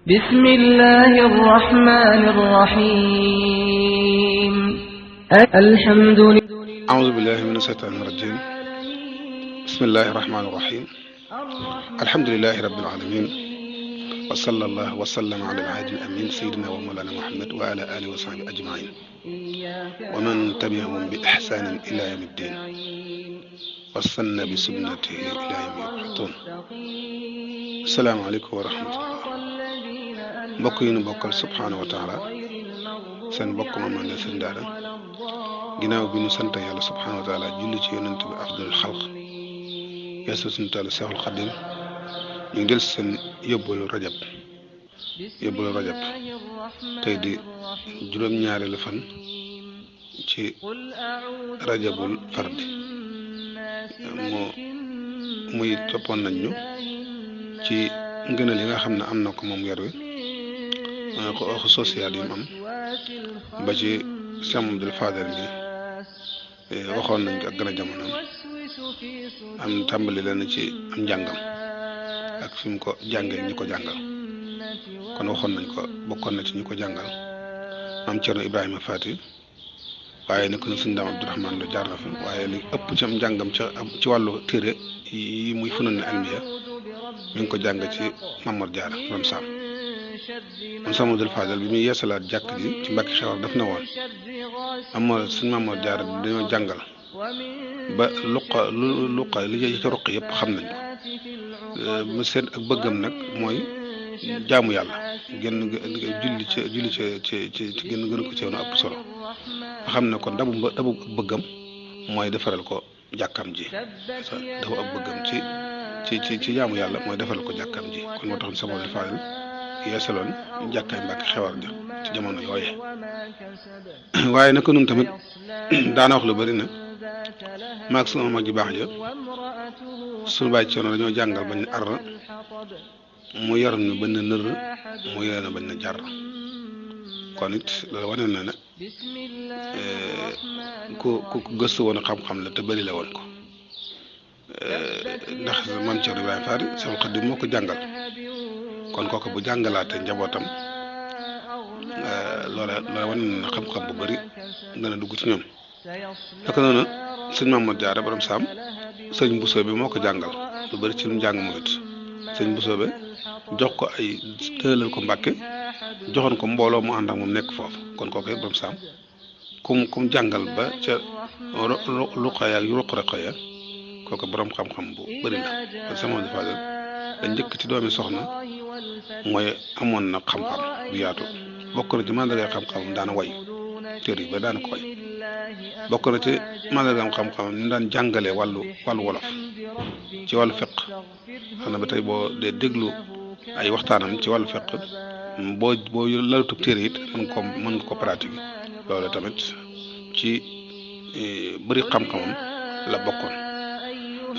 بسم الله الرحمن الرحيم الحمد لله أعوذ بالله من الشيطان الرجيم بسم الله الرحمن الرحيم الحمد لله رب العالمين وصلى الله وسلم على الهادي الأمين سيدنا ومولانا محمد وعلى آله وصحبه أجمعين ومن تبعهم بإحسان إلى يوم الدين واستنى بسنته إلى يوم يبعثون السلام عليكم ورحمة الله mbokk yi nu bokkal subhaanahu wa taala seen mbokk Mamadou Lamine Sëriñ Daara ginnaaw bi nu sant yàlla subhaanahu wa taala julli ci yonent bi afdalul xalq yeesu suñu taala Seexul Xadim ñu ngi del seen yóbbalu rajab tey di juróom-ñaareelu fan ci rajabul fardi muy toppoon nañ ñu ci ngëneel yi nga xam ne am na ko moom weer wi ko wax social yi mu am ba ci Cheikh Mamadou Fadel bi waxoon nañ ko ak gën a jamonoom am tàmbali leen ci am njàngam ak fi mu ko jàngee ñi ko jàngal kon waxoon nañ ko bokkoon na ci ñi ko jàngal maam Cerno Ibrahima Faati waaye nekk na suñu daam Abdourahmane la jaar na fi waaye li ëpp ci am njàngam ci wàllu téere yi muy funoon ne almiya mi ngi ko jàng ci Mamor Jaara Borom Saam man Cheikh Mamadou Fadel bi muy yeesalaat jàkk ji ci Mbàkke Xewar daf na woon suñ Mamor Jaara dañoo jàngal ba luqa li ci ruq yëpp xam nañ ko mu seen ak bëggam nag mooy jaamu yàlla julli ci gën ko ci woon ëpp solo nga xam ne kon dabu ak bëggam mooy defaral ko jàkkam ji dafa ak bëggam ci jaamu yàlla mooy defaral ko jàkkam ji kon moo tax Cheikh Mamadou Fadel yeesaloon jàkkaay Mbàkke Xewar ja ci jamono yooye waaye naka nun tamit daana wax lu bari na maag sunu mag ji baax ja sunu bàyyi coono dañoo jàngal bañ ar mu yor ñu bañ na nër mu yor na bañ na jar kon it loolu wane na ne ku gëstu woon xam-xam la te bari la woon ko ndax maam Cerno Ibrahima Faati Seexul Xadiim moo ko jàngal kon kooku bu jàngalaate njabootam loola wane na xam-xam bu bari dana dugg ci ñoom naka noonu sëñ Mamadou Jaara Borom Saam sëñ Bousso bi moo ko jàngal lu bari ci lu njàng moom it sëñ Bousso bi jox ko ay tëlal ko Mbàkke joxoon ko mbooloo mu ànd ak moom nekk foofu kon kooku it Borom Saam kum jàngal ba ca luqaya ak ruq-ruqaya kooku borom xam-xam bu bari la kon Cheikh Mamadou Fadel da njëkk ci doomi soxna mooy amoon na xam-xam bu yaatu bokk na ci mandarga xam-xam daana way téere yi ba daana ko way bokk na ci mandarga xam-xam ni daan jàngalee wàllu wolof ci wàllu fiq xam na ba tey boo dee déglu ay waxtaanam ci wàllu fiq boo lalutub téere it mën nga ko pratique loolu tamit ci bëri xam-xamam la bokkoon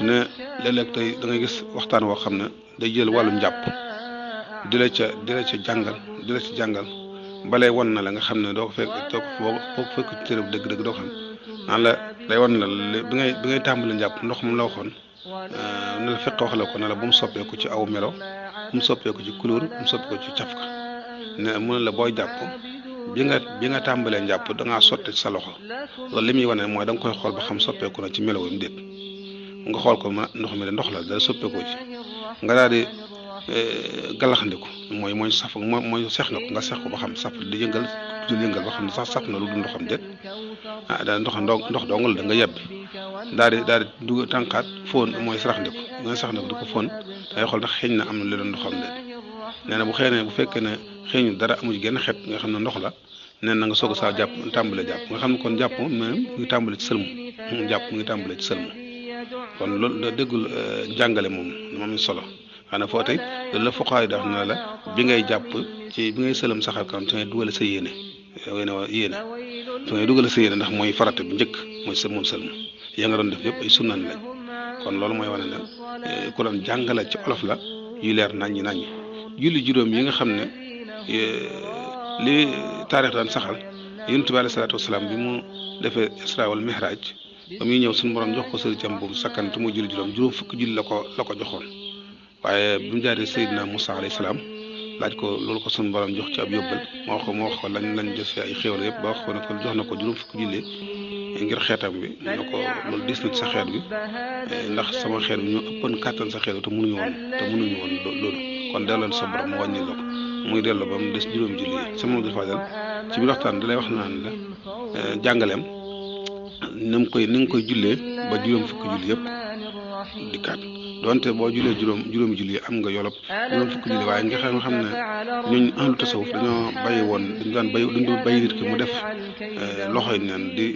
ne léeg-léeg tey da ngay gis waxtaan woo xam ne day jël wàllu njàpp di la ca jàngal balay won na la nga xam ne doo ko fekk ci téere bu dëgg-dëgg doo xam naan la day won na la bi ngay tàmbali njàpp ndox mu la waxoon ne la fekk wax la ko ne la bu mu soppeeku ci aw melo bu mu soppeeku ci couleur bu mu soppeeku ci cafka ne mu ne la booy jàpp bi nga tàmbalee njàpp da ngaa sotti ci sa loxo loolu li muy wane mooy da nga koy xool ba xam soppeeku na ci melo wi mu déet nga xool ko ndox mi de ndox la dara soppeekoo ci nga daal di galaxandiku mooy saf mooy seex nga ko nga seex ko ba xam saf di yëngal ba xam ne sax saf na lu dul ndoxam déet daal ndox dong la da nga yebbi daal di dugg tànqaat fóon mooy saraxandiku nga saxandiku di ko fóon dangay xool ndax xeeñ na am na lu doon ndoxam déet nee na bu fekkee ne xeeñu dara amu ci genn xet nga xam ne ndox la nee na nga soog a saa tàmbale jàpp nga xam ne kon jàpp même mu ngi tàmbale ci sëlmu kon loolu da déggul jàngale moom am solo xanaa foo tey loolu la foqaay daf na la bi ngay jàpp ci bi ngay sëlam saxal kanam ci ngay dugale sa yéene fi ngay dugale sa yéene ndax mooy farata bi njëkk mooy moom sëlmu yaa nga doon def yëpp ay sunnan lañ kon loolu mooy wane ne ku doon jàngale ci olof la yu leer naññi julli juróom yi nga xam ne li taarix daan saxal Yonent bi alayhi salaatu wasalaam bi mu defee Isra wal Mihraj ba muy ñëw suñu borom jox ko sëriñam boobu sakkantu mu julli juróom fukki julli la ko joxoon waaye bi mu jaaree Seydina Moussa alayhi salaam laaj ko loolu ko sun borom jox ci ab yóbbal moo wax ko lañ jëfee ay xéwal yëpp ba wax ko ne ko jox na ko juróom fukki julli ngir xeetam bi ne ko loolu dis na ci sa xeet bi ndax sama xeet bi ñoo ëppoon kàttan sa xeet bi te mënuñu woon loolu kon delloo sa borom mu wàññi la ko muy delloo ba mu des juróomi julli yi sama Abdou Fadal ci biir waxtaan da lay wax naan la jàngaleem ni nga koy jullee ba juróom fukki julli yëpp dikkaat donte boo jullee juróomi julli am nga yolop juróom fukki julli waaye nga xam ne ñooñ ahlu tasawuf dañoo dañu bàyyi nit ki mu def loxoy neen di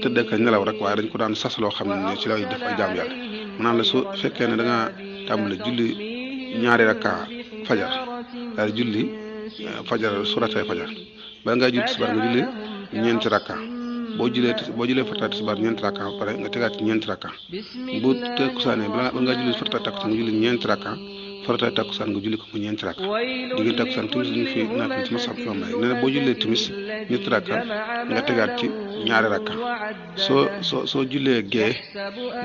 tëdd ak nelaw rek waaye dañ ko daan sas loo xam ne ci lay def ay jaam yàlla maanaam la su fekkee ne da nga tàmbale julli ñaari rakka fajar daal julli fajar suratay fajar bala ngaa julli tisbaar nga julli ñeenti rakka boo julee farata tisbaar ñeenti rakka ba pare nga tegaat ci ñeenti rakka bu takkusaane bala ngaa julli farata takkusaan nga julli ñeenti rakka farata takkusaan nga julli ko mu ñeenti rakka digg takkusaan timis ñu fi naat ci masab Imam Maalik nee na boo jullee timis ñetti rakka nga tegaat ci ñaari rakka soo jullee gee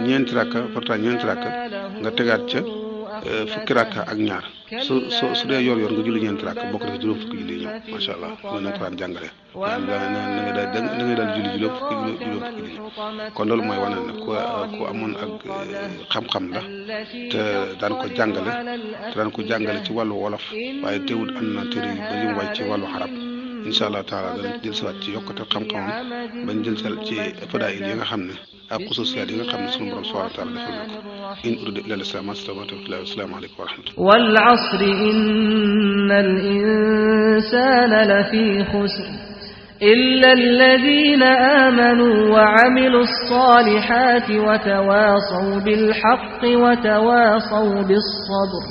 ñeenti rakka farata ñeenti rakka nga tegaat ca fukki rakka ak ñaar su dee yor nga julli ñeenti rakka bokk na ci juróom fukki julli ñëw macha allah noonu lañ ko daan jàngale da ngay daal julli juróom fukki julli kon loolu mooy wane ne ku amoon ak xam-xam la te daan ko jàngale ci wàllu wolof waaye teewul am na téere yu bari mu way ci wàllu xarab incha allah taala danañ jël siwaat ci yokkute xam-xamam bañ jël ci fadaayil yi nga xam ne ak xususiyaat yi nga xam ne sunu borom subhanahu wa taala defal na ko in uridu illa al-islaah ma stata'tu assalaamu aleykum wa rahmatullah wal asri innal insana lafi khusr illa alladhina amanu wa 'amilus salihati wa tawasaw bil haqqi wa tawasaw bis sabr